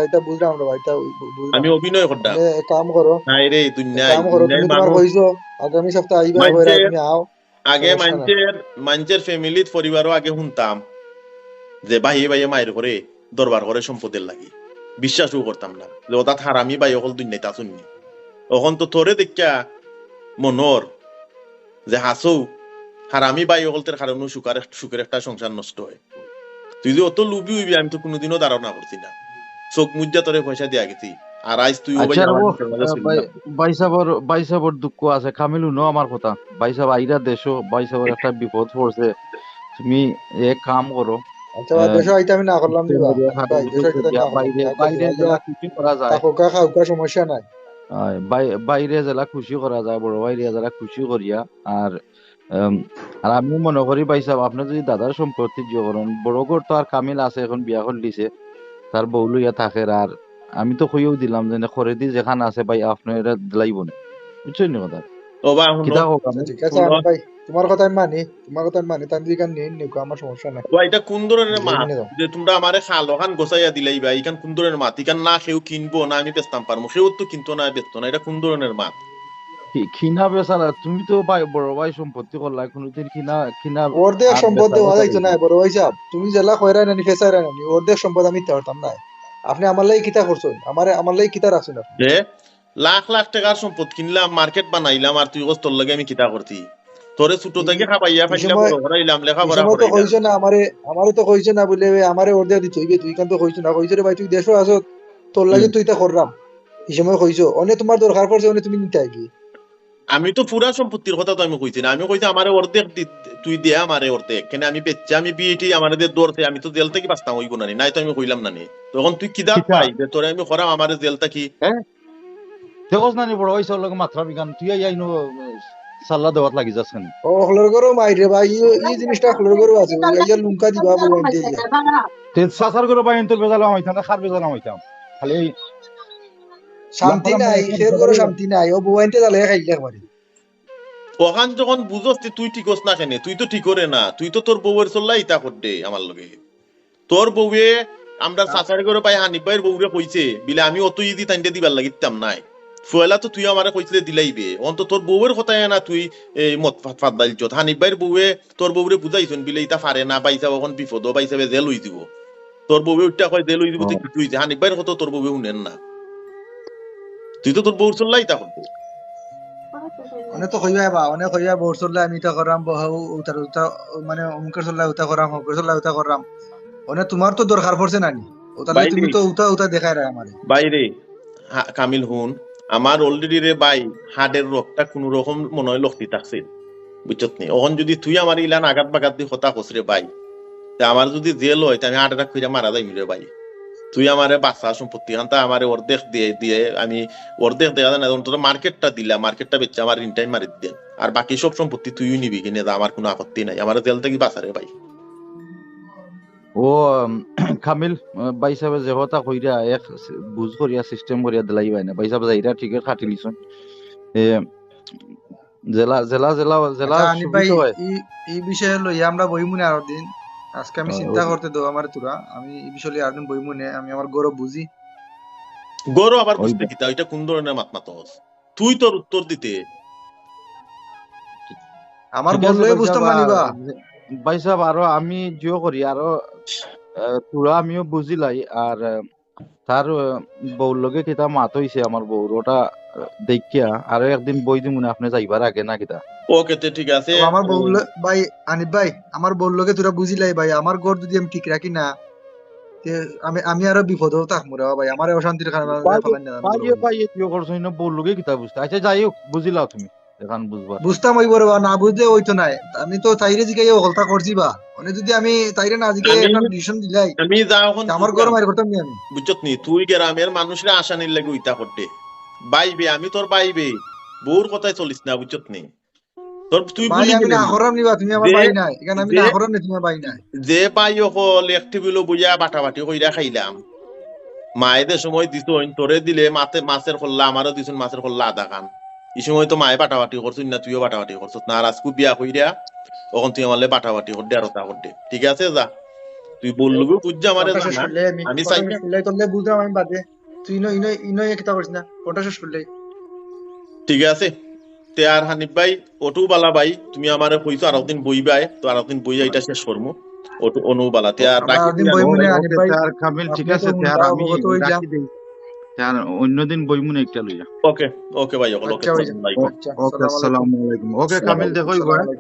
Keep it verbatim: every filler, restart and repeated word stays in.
এটা বুঝলাম রে ভাই, এটা বু-, বুঝলাম। আমি অভিনয় করতাম। এ, এক কাম করো, নাই রে, এক দুনিয়া, কাম করো, দুনিয়ার তুমি তোমার মানুষ। কইছো, আগামী সপ্তাহে আইবা, কইরা মাইনষের, তুমি আও। আগে সমস্যা নাই। মাইনষের, মাইনষের ফ্যামিলিত পরিবারও আগে শুনতাম যে ভাইয়ে ভাইয়ে মাইর করে, দরবার করে সম্পদের লাগি। বিশ্বাসও করতাম না যে অতাত হারামি ভাই অকল দুনিয়াত আছইন নি। অখন তো তোরে দেখিয়া মনর যে হাছউ হারামি ভাই অকলতের কারণেও সুখের, সুখের একটা সংসার নষ্ট হয়। তুই যে অত লোভী অইবি, আমি তো কোনোদিনও ধারণা করছি না। চোখ মুজিয়া তোরে পয়সা দিয়া গেছি, আর আইজ তুই ও ভাই আচ্ছা, আমার ও, মুখের মাঝে আহ, ছুরি ভাই, মারবি। ভাই সাবর, ভাই সাবর দুঃখ আছে। কামিল, হুনো আমার কথা। ভাই সাব আইরা দেশো, ভাই সাবর একটা বিপদ পড়ছে। তুমি এক কাম করো, আচ্ছা, ভাই, আহ, দেশো আইতে আমি না করলাম নি বা? ভাই, দেশো আইতে আমি না করলাম। বাইরে, বাইরে যেলা খুশি করা যায়। থাকউক্কা, খাউক্কা, সমস্যা নাই। আহ, বাই-, বাইরে যেলা খুশি করা যায়, বড় বাইরে যেলা খুশি করিয়া। আর, আম, আর আমি মনে করি ভাই সাব, আপনে যদি দাদার সম্পত্তি জিও করইন, বড় ঘর তো আর কামিল আছে, এখন বিয়া করিলিছে, তার বউ লইয়া থাকের। আর আমি তো কইয়াউ দিলাম যে খরেদি যেখান আছে ভাই, আপনে এরা দিলাইবো না, বুঝছইন নি কথা? ও বা, হুনো। কিতা কও, আচ্ছা, ঠিক আছে, হুনো। আমি ভাই, তোমার কথা আমি মানি, তোমার কথা আমি মানি, তাইন যদি ইখান নিন, নিউক্কা, আমার সমস্যা নাই। ও, ইটা কোন ধরনের মাত? যে তোমরা আমারে খাল অখান গোছাইয়া দিলাইবা, ইখান কোন ধরনের মাত? ইখান না কেউ কিনবো, না আমি বেচতাম পারমু, কেউ তো কিনতো না, বেচতো না, ইটা কোন ধরনের মাত? কি-, কিনা বেচা না, তুমি তো ভাই, বড় ভাই সম্পত্তি করলা, কোনোদিন কিনা, কিনা অর্ধেক আর সম্পদ বেচা দেওয়া যাইতো না, বড় ভাই সাব। তুমি যেলা কইরায় নানি, ফেছাইরায় নানি, অর্ধেক সম্পদ আমি দিতাম পারতাম না। আপনে আমার লাগি কিতা করছইন? আমারে, আমার লাগি কিতা রাখছইন আপনে? যে লাখ লাখ টেকার সম্পদ কিনলাম, মার্কেট বানাইলাম, আর তুই কস তোর লগে আমি কিতা করছি? তোরে ছোট থাকি খাবাইয়া ফাইলা বড় করাইলাম, লেখাপড়া করাইলাম। কইছো না আমারে, আমারে তো কইছো না বুলে, "এ, আমারে অর্ধেক দিতে অইবে।" তুই ইখান তো কইছো না, কইছো রে ভাই, তুই দেশো আছস, তোর লাগি তো ইতা কররাম। ই সময় কইছো, অনে তোমার দরকার পড়ছে, অনে তুমি নিতায় গি। আমি তো পুরা সম্পত্তির কথা তো আমি কইছি না, আমি কইছি আমারে অর্ধেক দি-, তুই দে আমারে অর্ধেক। কেনে আমি বেচ্চা, আমি বিএটি আমারে দে ধরছে, আমি তো জেল থাকি বাচতাম অইবো না নি, নাই তো আমি কইলাম না নি। তখন তুই কিতা পাই যে তোরে আমি করাম আমারে জেল থাকি? তে কস না নি বড় ভাই সাবর লগে মাতরাম ইখান, তুই আইয়া ইনো, এ, সাল্লা দেওয়াত লাগি যাস কেনে? ও, অকলর ঘরো মাইর রে ভাই, ই, ই জিনিসটা অকলর ঘরো আছে, ও আইয়া লুঙ্কা দিবা, বউ আনতে আইয়া। তে চাচার ঘরো ভাই আনতে বেজাল আমাইতাম না, কার বেজাল আমাইতাম? খালি এই শান্তি নাই, খের ঘরো শান্তি নাই, ও বউ আনতে জ্বালাইয়া খাইলে একবারে। অখান যখন বুঝস তে তুই ঠিক অস না কেনে, তুই তো ঠিক করে না, তুই তো তোর বউয়ের চল্লা ইতা কররে আমার লগে। তোর বউয়ে, আমরা চাচার ঘরো ভাই হানিফ ভাইর বউরে কইছে, বিলে আমি অত ইজি তাইনরে দিবার লাগি দিতাম নায়। পয়লা তো তুই আমারে কইছিলে দিলাইবে, অখন তো তোর বউয়ের কথায় না তুই এই মত ফাদ-, ফাদ দিলছত। হানিফ ভাইর বউয়ে তোর বউরে বুঝাইছইন, বিলে ইতা পারে না, ভাই সাব অখন বিপদ, ভাই সাবে জেল অই দিবো। তোর বউয়ে উঠা কয় জেল অই দিবো, তুই কিতা অইছে? হানিফ ভাইর কথা তোর বউয়ে হুনের না। তুই তো তোর বউর চল্লা ইতা কররে। অনে তো কইবায় বা, অনে কইবায় বউর চল্লা আমি ইতা কররাম, বউ উতার উতা, মানে অমুকর চল্লা উতা কররাম, হমুকর চল্লা উতা কররাম। অনে তোমার তো দরকার পড়ছে না নি? উতার লাগি তুমি তো উতা উতা দেখাইরায় আমারে। ভাই রে, হা-, কামিল হুন, আমার already রে ভাই, হাড়ের রগটা কুনু রকম মনো অয় লক্তি থাকছিল, বুঝছত নি? অখন যুদি তুই আমারে ইলান আঘাত বাঘাত দি কথা কস রে ভাই, তে আমার যুদি জেল অয়, তে আমি heart attack কইরা মারা যাইমু রে ভাই। তুই আমারে বাচা, সম্পত্তি খানতা আমারে অর্ধেক দিয়া, দিয়া আমি অর্ধেক দেখা যায় না, অন্তত মার্কেটটা দিলা, মার্কেটটা বেচিয়া আমার ঋণটাই মারি দিতে। আর বাকি সব সম্পত্তি তুইউ নিবি কিনে যা, আমার কুনু আপত্তি নাই। আমারে জেল থাকি বাচা রে ভাই। ও, উম, কামিল, আহ, ভাই সাবে যে কথা কইরা, এক বুঝ করিয়া, system করিয়া দিলাইবায় না। ভাই সাব যাইরা টিকিট কাটিলিছইন। এ, জেলা, জেলা, জেলা, জেলা আচ্ছা, হানিফ ভাই, সুবিধা অয়। ই, ই বিষয় লইয়া আমরা বইমুনে আরো দিন। আজকে আমি চিন্তা করতে দেও আমারে তোরা। আমি ই বিষয় লইয়া আরো দিন বইমুনে, আমি আমার ঘরো বুঝি। ঘরো আবার বুঝতে কিতা? ইটা কুন ধরনের মাত মাতস? তুই তোর উত্তর দিতে। আমার বউর লগে বুঝতাম না নি বা। ভাই সাব, আরো আমি জিও করি, আরো, আহ, তোরা আমিও বুঝিলাই, আর, আহ, তার, আহ, বউর লগে কিতা মাত অইছে আমার বউর, ওটা, আহ, দেখিয়া আরো একদিন বই দিমুনে আপনে যাইবার আগে না কিতা? ওকে, তে ঠিক আছে। ও, আমার বউর ল-, ভাই, হানিফ ভাই, আমার বউর লগে তোরা বুঝিলাই ভাই, আমার ঘর যুদি আমি ঠিক রাখি না, তে আমি, আমি আরো বিপদো থাকমু রে ভাই, আমারে অশান্তির কারণে ভাই, ফালাই না ভাই, ভাই, ইয়ে করছো, ইনো বউর লগে কিতা বুঝতে? আচ্ছা, যাই হোক, বুঝিলাও তুমি, এখন বুঝবা। বুঝতাম অইবো রে বা, না বুঝলে অইতো নায়। আমি তো তাইরে জিগাইয়া হকলতা করছি বা, মানে যুদি আমি তাইরে না জিগাইয়া আমি, একটা decision দিলাই, আমি যা অখন তে আমার ঘরো মাইর করতাম নি আমি। বুঝছত নি, তুই গ্রামের মানুষরে আসানির লাগি উইতা করতে। ভাই বে, আমি তোর ভাই বে, বউর কথায় চলিস না, বুঝছত নি? তোর, তুই ভাই, ভুলি আমি গেলি না নি? কররাম নি বা, তুমি আমার যে, ভাই নায়। ইখান আমি যে, না কররাম নি, তুমি আমার ভাই নায়। যে ভাই অকল এক টেবিলো বইয়া বাটাবাটি কইরা খাইলাম, মায়ে যে সময় দিছইন, তোরে দিলে মাতে-, মাছের কল্লা, আমারও দিছইন মাছের কল্লা আধা খান। ই সময় তো মায়ে বাটাবাটি করছইন না, তুইও বাটাবাটি করছস না। আর আজকু বিয়া কইরা, অখন তুই আমার লগে বাটাবাটি করতে আর ওটা করতে। ঠিক আছে, যা। তুই বললু গো, বুঝ যা আমারে কথা শেষ জানা। করলে আমি আমি কথা চাই শেষ না। করলে তোরলে বুঝলাম আমি বাদে। তুই ইনো ইনো ইনো কিতা করিস না, কথা শেষ করলে। ঠিক আছে, তে আর হানিফ ভাই, অটু বালা ভাই, তুমি আমারে কইছো আরক দিন বইবায়, তো আরক দিন বইয়া এটা শেষ করমু। অটু অনু বালা, তে আর আমরা রাখি আরক দিন দিয়া বইমু নে, যাও। হানিফ ওকে, ভাই। তে আর কামিল, ঠিক আপনি আছে, তো তে আর উনটা আমি অবগত হয়ে যান। রাখি দেই। তে আর অন্যদিন বইমু না একটা লইয়া। ওকে, ওকে ভাই, ওকে, আচ্ছা, ভাই। আসসালামু আলাইকুম। আচ্ছা, ওকে, আসসালামু আলাইকুম। ওকে, আসসালামু কামিল, আলাইকুম। দেখো,